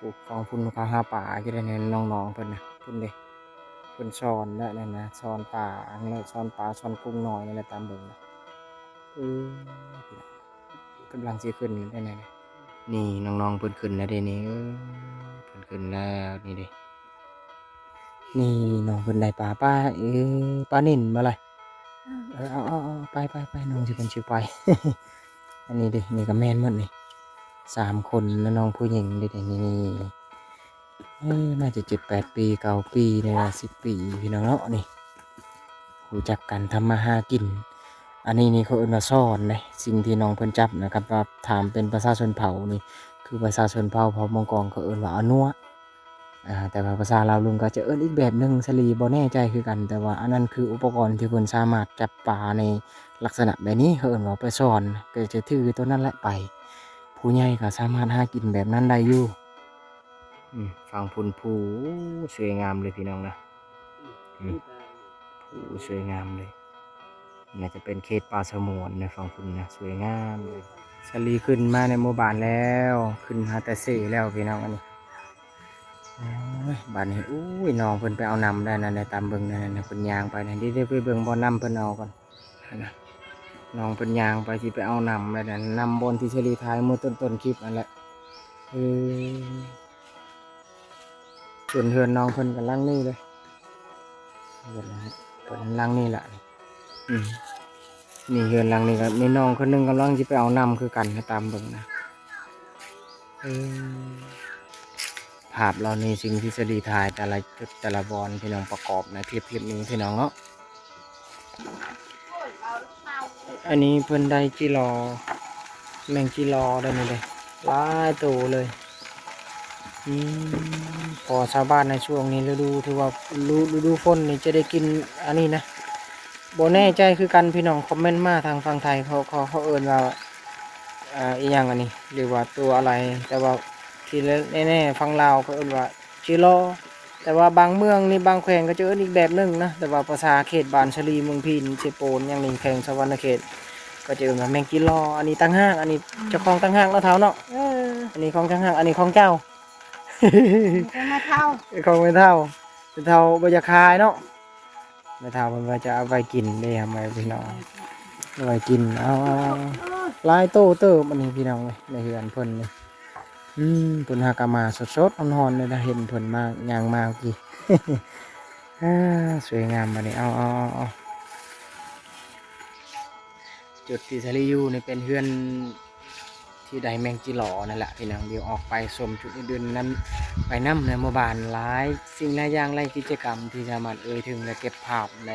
ຜູ້ຟັງພຸ້ນເຂົາຫາປາຢູ່ໃດ໋ ນ້ອງໆເພິ່ນນະ ພຸ້ນເດ້ ເພິ່ນຊ້ອນແລ້ວນັ້ນນະ ຊ້ອນປາ ອັນນັ້ນແຫຼະ ຊ້ອນປາ ຊ້ອນກຸ້ງນ້ອຍນັ້ນແຫຼະ ຕາມເບິ່ງນະ. ເອີ ພີ່ນ້ອງ ກຳລັງຊິຂຶ້ນແລ້ວໄດ໋ນະ. ນີ້ນ້ອງໆເພິ່ນຂຶ້ນແລ້ວເດ້ນີ້ ເອີ ເພິ່ນຂຶ້ນແລ້ວ ນີ້ເດ້ ນີ້ນ້ອງເພິ່ນໄດ້ປາ ປາ ເອີ ປານິນບໍ່ລະ? ເອີ ເອົາ ເອົາ ເອົາ ໄປ ໄປ ໄປ ນ້ອງຊິ ເພິ່ນຊິໄປ. ອັນນີ້ເດ້ ນີ້ກໍແມ່ນໝົດນີ້ ສາມຄົນ ແລະ ນ້ອງຜູ້ຍິງເດ້ ນີ້ ນີ້ ເອີ ໜ້າຈະເຈັດແປດປີ ເກົ້າປີ ນີ້ລະ ສິບປີ ພີ່ນ້ອງເນາະ ນີ້ ຮູ້ຈັກກັນທຳມາຫາກິນ. ອັນນີ້ນີ້ເຂົາເອີ້ນວ່າຊ້ອນເດ້ ສິ່ງທີ່ນ້ອງເພິ່ນຈັບນະ ຄັນວ່າຖາມເປັນພາສາຊົນເຜົ່ານີ້ ຄືພາສາຊົນເຜົ່າ ເຜົ່າມົງກອງ ເຂົາເອີ້ນວ່າອານົວະ. ອ່າ ແຕ່ວ່າພາສາລາວລຸ່ມກໍຈະເອີ້ນອີກແບບໜຶ່ງ ສາລີບໍ່ແນ່ໃຈຄືກັນ ແຕ່ວ່າອັນນັ້ນຄືອຸປະກອນທີ່ເພິ່ນສາມາດຈັບປາໃນລັກສະນະແບບນີ້ ເຂົາເອີ້ນວ່າໄປຊ້ອນ ກໍຈະຖືໂຕນັ້ນແຫຼະໄປ. ຜູ້ໃຫຍ່ກໍສາມາດຫາກິນແບບນັ້ນໄດ້ຢູ່. ອືມ ຝັ່ງພຸ້ນພູ ສວຍງາມເລີຍພີ່ນ້ອງນະ ອືມ ພູສວຍງາມເລີຍ. ໜ້າຈະເປັນເຂດປ່າສະຫງວນນະ ຝັ່ງພຸ້ນນະ ສວຍງາມເລີຍ. ສາລີຂຶ້ນມາໃນໝູ່ບ້ານແລ້ວ ຂຶ້ນມາແຕ່ເຊແລ້ວພີ່ນ້ອງ. ອັນນີ້ ໂອ້ຍ ບາດນີ້ ໂອ້ຍ ນ້ອງເພິ່ນໄປເອົານ້ຳໄດ້ນັ້ນນະ ຕາມເບິ່ງນັ້ນນະ ເພິ່ນຍ່າງໄປນັ້ນ. ດຽວ ດຽວໄປເບິ່ງບ່ອນນ້ຳເພິ່ນເອົາກ່ອນ ຫັ້ນນະ ນ້ອງເພິ່ນຍ່າງໄປ ຊິໄປເອົານ້ຳແລ້ວນັ້ນ ນ້ຳບ່ອນທີ່ສາລີຖ່າຍມື້ຕົ້ນໆຄລິບນັ້ນແຫຼະ. ເອີ ສ່ວນເຮືອນນ້ອງເພິ່ນກໍຫຼັງນີ້ເລີຍ ເຮືອນຫຼັງນີ້ລະ ອືມ ນີ້ເຮືອນຫຼັງນີ້ກໍມີນ້ອງຄົນໜຶ່ງກຳລັງຊິໄປເອົານ້ຳຄືກັນ ໃຫ້ຕາມເບິ່ງນະ. ເອີ ພາບເຫຼົ່ານີ້ ສິ່ງທີ່ສາລີຖ່າຍແຕ່ລະຈຸດແຕ່ລະບ່ອນ ພີ່ນ້ອງ ປະກອບໃນຄລິບ ຄລິບນີ້ ພີ່ນ້ອງເນາະ. ອັນນີ້ເພິ່ນໄດ້ຈີລໍ ແມງຈີລໍໄດ້ນີ້ເດ້ ຫຼາຍໂຕເລີຍ. ອືມ ເພາະວ່າຊາວບ້ານໃນຊ່ວງນີ້ ລະດູ ຖືວ່າ ລະດູ ລະດູຝົນນີ້ຈະໄດ້ກິນອັນນີ້ນະ. ບໍ່ແນ່ໃຈຄືກັນ ພີ່ນ້ອງຄອມເມັນມາທາງຝັ່ງໄທ ເຂົາ ເຂົາ ເຂົາເອີ້ນວ່າ ອ່າ ອີ່ຫຍັງອັນນີ້ ຫຼືວ່າຕົວອະໄລ ແຕ່ວ່າທີ່ແນ່ໆ ຝັ່ງລາວເຂົາເອີ້ນວ່າຈີລໍ. ແຕ່ວ່າບາງເມືອງນີ້ ບາງແຂວງກໍຈະເອີ້ນອີກແບບໜຶ່ງນະ, ແຕ່ວ່າພາສາເຂດບ້ານສາລີ ເມືອງພີນ ເຊໂປນ ຫຍັງນີ້ ແຂວງສະຫວັນນະເຂດ ກໍຈະເອີ້ນວ່າແມງຈີ່ຫຼໍ່. ອັນນີ້ຕ່າງຫາກ, ອັນນີ້ເຈົ້າຂອງຕ່າງຫາກເນາະ ເຖົ້າເນາະ. ເອີ ອັນນີ້ຂອງຕ່າງຫາກ, ອັນນີ້ຂອງເຈົ້າ. ຂອງແມ່ເຖົ້າ ຂອງແມ່ເຖົ້າ. ແມ່ເຖົ້າບໍ່ຢາກຂາຍເນາະ. ແມ່ເຖົ້າເພິ່ນວ່າຈະເອົາໄວ້ກິນເດ້ ພໍ່ແມ່ພີ່ນ້ອງ, ເອົາໄວ້ກິນ. ເອົາໆໆ ຫຼາຍໂຕເຕີບອັນນີ້ພີ່ນ້ອງເອີຍ ໃນເຮືອນເພິ່ນນີ້. ອືມ ເພິ່ນຫາກະມາສົດໆຮ້ອນໆເລີຍນະ, ເຫັນເພິ່ນມາ ຍ່າງມາເມື່ອກີ້. ອາ ສວຍງາມບັດນີ້. ເອົາໆໆໆ ຈຸດທີ່ສາລີຢູ່ນີ້ເປັນເຮືອນ ທີ່ໄດ້ແມງຈີ່ຫຼໍ່ນັ້ນແຫຼະພີ່ນ້ອງ. ດຽວອອກໄປຊົມຈຸດອື່ນໆນຳ ໄປນຳໃນໝູ່ບ້ານ. ຫຼາຍສິ່ງຫຼາຍຢ່າງ ຫຼາຍກິດຈະກຳທີ່ສາມາດເອີ່ຍເຖິງ ແລະ ເກັບພາບໃນ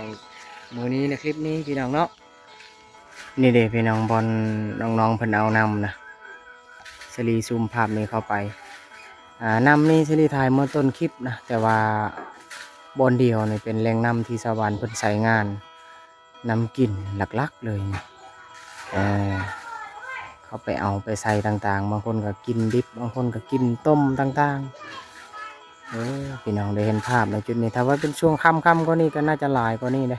ມື້ນີ້ ໃນຄລິບນີ້ພີ່ນ້ອງເນາະ. ນີ້ເດ້ພີ່ນ້ອງ ບ່ອນນ້ອງໆເພິ່ນເອົານ້ຳນະ, ສາລີຊູມພາບນີ້ເຂົ້າໄປ. ອາ ນ້ຳນີ້ສາລີຖ່າຍເມື່ອຕົ້ນຄລິບນະ, ແຕ່ວ່າບ່ອນດຽວນີ້ເປັນແຫຼ່ງນ້ຳທີ່ຊາວບ້ານເພິ່ນໃຊ້ງານ ນ້ຳກິນຫຼັກໆເລີຍນີ້. ເອີ ເຂົາໄປເອົາໄປໃສ່ຕ່າງໆ, ບາງຄົນກໍກິນດິບ ບາງຄົນກໍກິນຕົ້ມຕ່າງໆ. ເອີ ພີ່ນ້ອງໄດ້ເຫັນພາບໃນຈຸດນີ້, ຖ້າວ່າເປັນຊ່ວງຄ່ຳໆກວ່ານີ້ກໍໜ້າຈະຫຼາຍກວ່ານີ້ເດ້.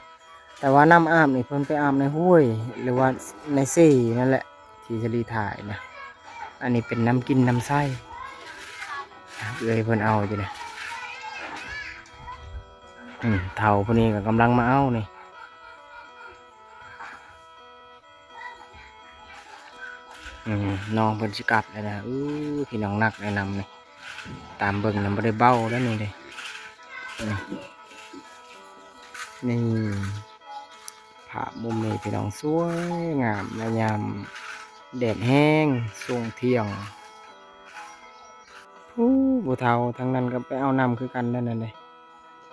ແຕ່ວ່ານ້ຳອາບນີ້ເພິ່ນໄປອາບໃນຫ້ວຍ ຫຼືວ່າໃນເຊນັ້ນແຫຼະ ທີ່ສາລີຖ່າຍນະ. ອັນນີ້ເປັນນ້ຳກິນນ້ຳໃຊ້ ເອື້ອຍເພິ່ນເອົາຢູ່ນະ. ອືມ ເຖົ້າຜູ້ນີ້ກໍກຳລັງມາເອົານີ້. ອືມ ນ້ອງເພິ່ນຊິກັບແລ້ວນະ. ເອີ ພີ່ນ້ອງ ໜັກແນະນ້ຳນີ້, ຕາມເບິ່ງນະບໍ່ໄດ້ເບົາແລ້ວນີ້ເດ້. ອືມ ນີ້ ພາບມຸມນີ້ພີ່ນ້ອງ ສວຍງາມໃນຍາມແດດແຮງຊ່ວງທ່ຽງ. ຜູ້ ຜູ້ເຖົ້າທາງນັ້ນກໍໄປເອົານ້ຳຄືກັນນັ້ນເດ້.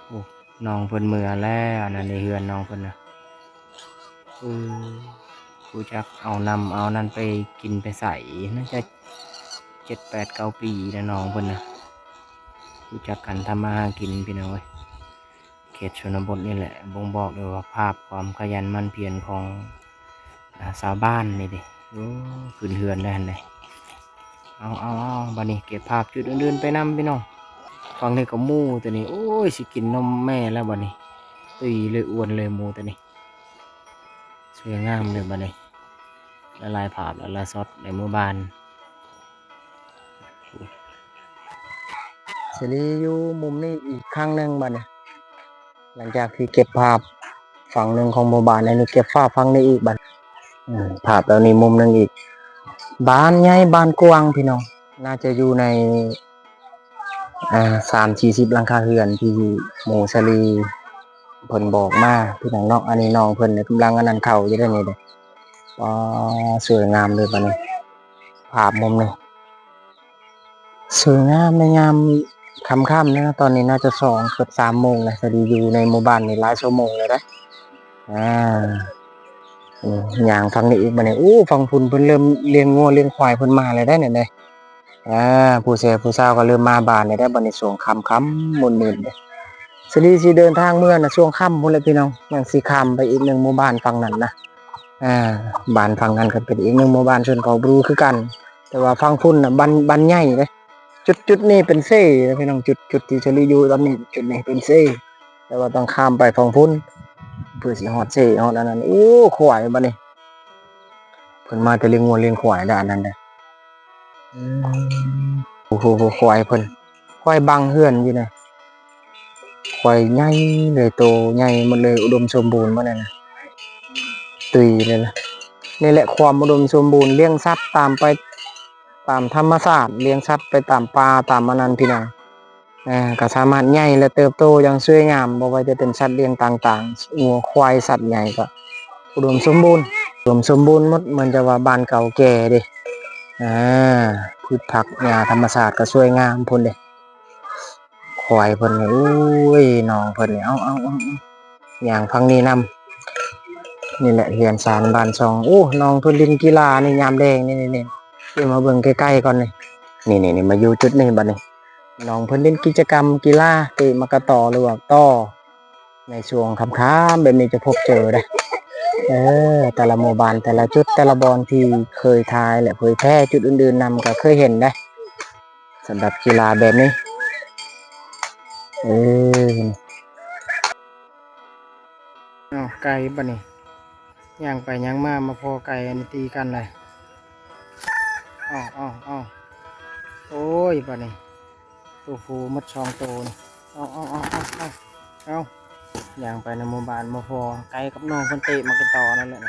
ໂອ້ ນ້ອງເພິ່ນເມືອແລ້ວ ອັນນັ້ນເຮືອນນ້ອງເພິ່ນນະ. ເອີ ຮູ້ຈັກເອົານ້ຳເອົານັ້ນໄປກິນໄປໃສ ໜ້າຈະເຈັດແປດເກົ້າປີແລ້ວນ້ອງເພິ່ນນະ. ຮູ້ຈັກກັນທຳມາຫາກິນພີ່ນ້ອງເອີຍ. ເຂດຊົນນະບົດນີ້ແຫຼະບົ່ງບອກໄດ້ວ່າພາບຄວາມຂະຫຍັນໝັ່ນພຽນຂອງ ອາ ຊາວບ້ານນີ້ເດ້. ໂອ້ ຂຶ້ນເຮືອນແລ້ວຫັ້ນເດ້. ເອົາໆໆ ບັດນີ້ເກັບພາບຈຸດອື່ນໆໄປນຳພີ່ນ້ອງ. ຝັ່ງນີ້ກໍໝູໂຕນີ້ ໂອ້ຍ ຊິກິນນົມແມ່ແລ້ວບັດນີ້. ຕຸ້ຍເລີຍ ອ້ວນເລີຍໝູໂຕນີ້. ສວຍງາມເລີຍບັດນີ້ ຫຼາຍໆພາບ ຫຼາຍໆຊັອດໃນໝູ່ບ້ານ. ສາລີຢູ່ມຸມນີ້ອີກຄັ້ງໜຶ່ງບັດນີ້ ຫຼັງຈາກທີ່ເກັບພາບຝັ່ງໜຶ່ງຂອງໝູ່ບ້ານ ອັນນີ້ເກັບພາບຝັ່ງນີ້ອີກບັດ. ອືມ ພາບແບບນີ້ມຸມໜຶ່ງອີກ. ບ້ານໃຫຍ່ ບ້ານກວ້າງພີ່ນ້ອງ, ໜ້າຈະຢູ່ໃນ ອ່າ ສາມສີ່ສິບຫຼັງຄາເຮືອນທີ່ໝູ່ສາລີເພິ່ນບອກມາພີ່ນ້ອງເນາະ. ອັນນີ້ນ້ອງເພິ່ນກຳລັງອັນນັ້ນເຂົ້າຢູ່ເດ້ນີ້ເດ້. ອໍ ສວຍງາມເລີຍບັດນີ້ ພາບມຸມນີ້ ສວຍງາມໃນຍາມຄ່ຳໆນະ. ຕອນນີ້ໜ້າຈະສອງ ເກືອບສາມໂມງແລ້ວ. ສາລີຢູ່ໃນໝູ່ບ້ານນີ້ຫຼາຍຊົ່ວໂມງແລ້ວເດ້. ອາ ອືມ ຍ່າງຝັ່ງນີ້ອີກບັດນີ້. ໂອ້ ຝັ່ງພຸ້ນເພິ່ນເລີ່ມລ້ຽງງົວລ້ຽງຄວາຍເພິ່ນມາແລ້ວເດ້ນີ້ເດ້. ອາ ຜູ້ແຊຜູ້ສາວກໍເລີ່ມມາບ້ານແລ້ວເດ້ບັດນີ້. ຊ່ວງຄ່ຳໆມືດໆເດ້. ສາລີຊິເດີນທາງເມືອນະ ຊ່ວງຄ່ຳພຸ້ນແຫຼະພີ່ນ້ອງ, ຍັງຊິຂ້າມໄປອີກໜຶ່ງໝູ່ບ້ານຝັ່ງນັ້ນນະ. ອາ ບ້ານຝັ່ງນັ້ນກໍເປັນອີກໜຶ່ງໝູ່ບ້ານຊົນເຜົ່າບຣູຄືກັນ, ແຕ່ວ່າຝັ່ງພຸ້ນນະ ບ້ານ ບ້ານໃຫຍ່ເດ້. ຈຸດ ຈຸດນີ້ເປັນເຊນະພີ່ນ້ອງ, ຈຸດ ຈຸດທີ່ສາລີຢູ່ຕອນນີ້ ຈຸດນີ້ເປັນເຊ, ແຕ່ວ່າຕ້ອງຂ້າມໄປຝັ່ງພຸ້ນ ເພື່ອຊິຮອດເຊ ຮອດອັນນັ້ນ. ໂອ້ ຄວາຍບັດນີ້ ເພິ່ນມາແຕ່ລ້ຽງງົວລ້ຽງຄວາຍດ້ານນັ້ນເດ້. ອືມ ໂອ້ໂຫ ຄວາຍເພິ່ນ ຄວາຍບັງເຮືອນຢູ່ນະ. ຄວາຍໃຫຍ່ເລີຍ ໂຕໃຫຍ່ໝົດເລີຍ ອຸດົມສົມບູນໝົດນັ້ນນະ. ຕຸ້ຍເລີຍລະ. ນີ້ແຫຼະຄວາມອຸດົມສົມບູນ, ລ້ຽງສັດຕາມໄປ ຕາມທຳມະຊາດ, ລ້ຽງສັດໄປຕາມປ່າຕາມອັນນັ້ນພີ່ນ້ອງ. ເອີ ກໍສາມາດໃຫຍ່ ແລະ ເຕີບໂຕຢ່າງສວຍງາມ, ບໍ່ວ່າຈະເປັນສັດລ້ຽງຕ່າງໆ ງົວ ຄວາຍ ສັດໃຫຍ່ ກໍອຸດົມສົມບູນ ອຸດົມສົມບູນໝົດ. ເໝືອນຈະວ່າບ້ານເກົ່າແກ່ເດ້. ອາ ພືດຜັກຫຍ້າທຳມະຊາດກໍສວຍງາມພຸ້ນເດ້. ຄວາຍເພິ່ນນີ້ ໂອ້ຍ ນ້ອງເພິ່ນນີ້ ເອົາໆໆໆ ຍ່າງຝັ່ງນີ້ນຳ. ນີ້ແຫຼະເຮືອນຊານບ້ານຊ່ອງ. ໂອ້ ນ້ອງເພິ່ນຫຼິ້ນກິລານີ້ ຍາມແລງນີ້ໆ ຊິມາເບິ່ງໃກ້ໆກ່ອນນີ້. ນີ້ໆໆ ມາຢູ່ຈຸດນີ້ບັດນີ້ ນ້ອງເພິ່ນຫຼິ້ນກິດຈະກຳກິລາ ເຕະໝາກກະຕໍ ຫຼືວ່າຕໍ່ ໃນຊ່ວງຄ່ຳໆແບບນີ້ຈະພົບເຈີເດ້. ເອີ ແຕ່ລະໝູ່ບ້ານ ແຕ່ລະຈຸດ ແຕ່ລະບ່ອນທີ່ເຄີຍຖ່າຍ ແລະ ເຜີຍແຜ່ຈຸດອື່ນໆນຳ ກໍເຄີຍເຫັນເດ້ ສຳລັບກິລາແບບນີ້. ເອີ ເອົາ ໄກ່ບັດນີ້ ຍ່າງໄປຍ່າງມາ ມາພໍ້ໄກ່ອັນນີ້ຕີກັນເລີຍ. ເອົາ ເອົາ ເອົາ ໂອ້ຍ ບັດນີ້ ໂຕຜູ້ໝົດສອງໂຕນີ້. ເອົາ ເອົາ ຍ່າງໄປໃນໝູ່ບ້ານ ມາພໍ້ໄກ່ກັບນ້ອງເພິ່ນເຕະໝາກກະຕໍນັ້ນແຫຼະ.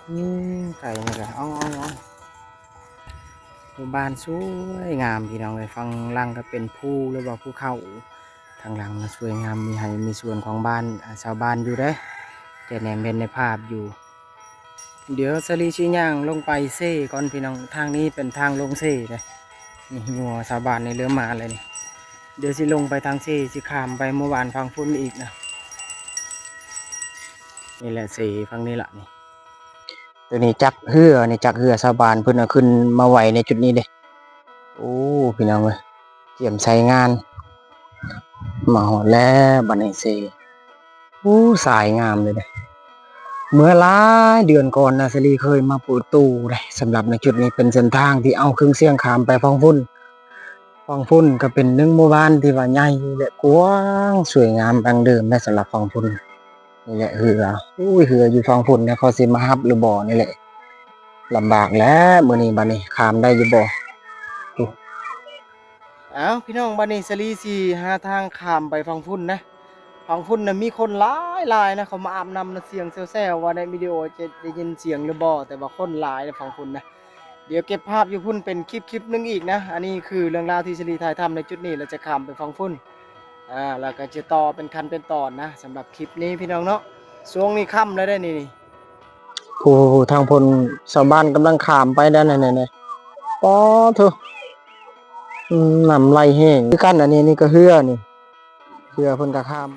ອືມ ໄກ່ນີ້ກະ ເອົາ ເອົາ ເອົາ ໝູ່ບ້ານສວຍງາມພີ່ນ້ອງເອີຍ. ຝັ່ງຫຼັງກະເປັນພູ ຫຼືວ່າພູເຂົາ ທາງຫຼັງນະສວຍງາມ ມີໄຮ່ມີສວນຂອງບ້ານ ອາ ຊາວບ້ານຢູ່ເດ້ ຈະແນມເຫັນໃນພາບຢູ່. ດຽວສາລີຊິຍ່າງລົງໄປເຊກ່ອນພີ່ນ້ອງ ທາງນີ້ເປັນທາງລົງເຊເດ້. ນີ້ງົວຊາວບ້ານນີ້ເລີ່ມມາແລ້ວນີ້. ດຽວຊິລົງໄປທາງເຊ ຊິຂ້າມໄປໝູ່ບ້ານຝັ່ງພຸ້ນອີກນະ. ນີ້ແຫຼະເຊຝັ່ງນີ້ລະນີ້. ໂຕນີ້ຈັກເຮືອ ນີ້ຈັກເຮືອຊາວບ້ານເພິ່ນເອົາຂຶ້ນມາໄວ້ໃນຈຸດນີ້ເດ້. ໂອ້ ພີ່ນ້ອງເອີຍ ກຽມໃຊ້ງານ. ມາຮອດແລ້ວບັດນີ້ເຊ. ໂອ້ ສາຍງາມເລີຍເດ້. ເມື່ອຫຼາຍເດືອນກ່ອນນະ ສາລີເຄີຍມາເປີດຕູ້ເດ້. ສຳລັບໃນຈຸດນີ້ເປັນເສັ້ນທາງທີ່ເອົາເຄື່ອງຊຽງຂ້າມໄປຝັ່ງພຸ້ນ. ຝັ່ງພຸ້ນກະເປັນໜຶ່ງໝູ່ບ້ານທີ່ວ່າໃຫຍ່ ແລະ ກວ້າງສວຍງາມດັ່ງເດີມເດ້ ສຳລັບຝັ່ງພຸ້ນ. ນີ້ແຫຼະເຮືອ. ໂອ້ຍ ເຮືອຢູ່ຝັ່ງພຸ້ນນະ ເຂົາຊິມາຮັບຫຼືບໍ່ນີ້ແຫຼະ. ລຳບາກແລ້ວມື້ນີ້ ບັດນີ້ຂ້າມໄດ້ຢູ່ບໍ່? ເອົ້າ ພີ່ນ້ອງ ບັດນີ້ສາລີຊິຫາທາງຂ້າມໄປຝັ່ງພຸ້ນນະ. ຝັ່ງພຸ້ນນະມີຄົນຫຼາຍໆນະ ເຂົາມາອາບນ້ຳນະ ສຽງແຊວໆ ວ່າໃນວິດີໂອຈະໄດ້ຍິນສຽງຫຼືບໍ່ ແຕ່ວ່າຄົນຫຼາຍນະຝັ່ງພຸ້ນນະ. ດຽວເກັບພາບຢູ່ພຸ້ນເປັນຄລິບ ຄລິບໜຶ່ງອີກນະ. ອັນນີ້ຄືເລື່ອງລາວທີ່ສາລີຖ່າຍທຳໃນຈຸດນີ້ ແລ້ວຈະຂ້າມໄປຝັ່ງພຸ້ນ ອາ ແລ້ວກະຈະຕໍ່ເປັນຂັ້ນເປັນຕອນນະ ສຳລັບຄລິບນີ້ພີ່ນ້ອງເນາະ. ຊ່ວງນີ້ຄ່ຳແລ້ວເດ້ນີ້. ຜູ້ ທາງພຸ້ນຊາວບ້ານກຳລັງຂ້າມໄປແລ້ວນັ້ນ ປາໂທ້ ອືມ ນ້ຳໄຫຼແຮງຄືກັນ. ອັນນີ້ ນີ້ກະເຮືອນີ້ ເຮືອເພິ່ນກະຂ້າມ.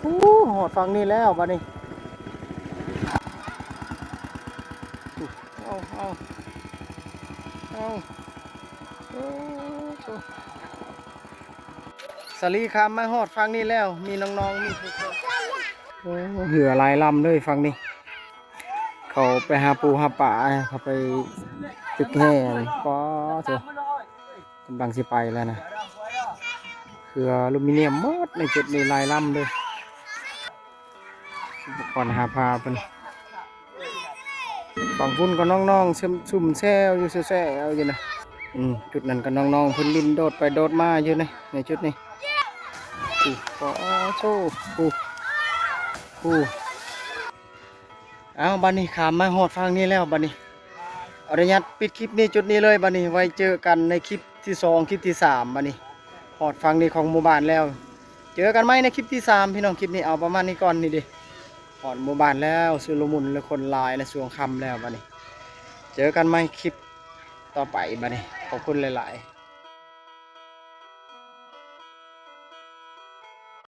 ໂອ້ ຮອດຝັ່ງນີ້ແລ້ວບັດນີ້. ເອົາ ເອົາ ເອົາ ໂອ້ ສາລີຂ້າມມາຮອດຝັ່ງນີ້ແລ້ວ ມີນ້ອງໆ ມີຜູ້ຄົນ ໂອ້ ເຮືອຫຼາຍລຳເລີຍຝັ່ງນີ້. ເຂົາໄປຫາປູຫາປາ ເຂົາໄປຕຶກແຮ່. ປາໂທ້ ກຳລັງຊິໄປແລ້ວນະ. ເຮືອອາລູມີນຽມໝົດໃນຈຸດນີ້ ຫຼາຍລຳເລີຍ. ອຸປະກອນຫາປາເພິ່ນ. ຝັ່ງພຸ້ນກໍນ້ອງໆ ຊຸ່ມແຊວຢູ່ ແຊວໆຢູ່ນະ. ອືມ ຈຸດນັ້ນກໍນ້ອງໆ ເພິ່ນຫຼິ້ນໂດດໄປໂດດມາຢູ່ໃນ ໃນຈຸດນີ້. ໂອ້ ປາໂທ້ ໂອ້ ໂອ້. ເອົາ ບັດນີ້ຂ້າມມາຮອດຝັ່ງນີ້ແລ້ວບັດນີ້. ຂໍອະນຸຍາດປິດຄລິບນີ້ຈຸດນີ້ເລີຍບັດນີ້. ໄວ້ເຈີກັນໃນຄລິບທີສອງ ຄລິບທີສາມບັດນີ້. ຮອດຝັ່ງນີ້ຂອງໝູ່ບ້ານແລ້ວ. ເຈີກັນໃໝ່ໃນຄລິບທີສາມ ພີ່ນ້ອງ. ຄລິບນີ້ເອົາປະມານນີ້ກ່ອນນີ້ເດ້. ຮອດໝູ່ບ້ານແລ້ວ ຊຸລະມຸນ ແລະ ຄົນຫຼາຍ ແລະ ຊ່ວງຄ່ຳແລ້ວບັດນີ້. ເຈີກັນໃໝ່ຄລິບຕໍ່ໄປບັດນີ້. ຂອບຄຸນຫຼາຍໆ.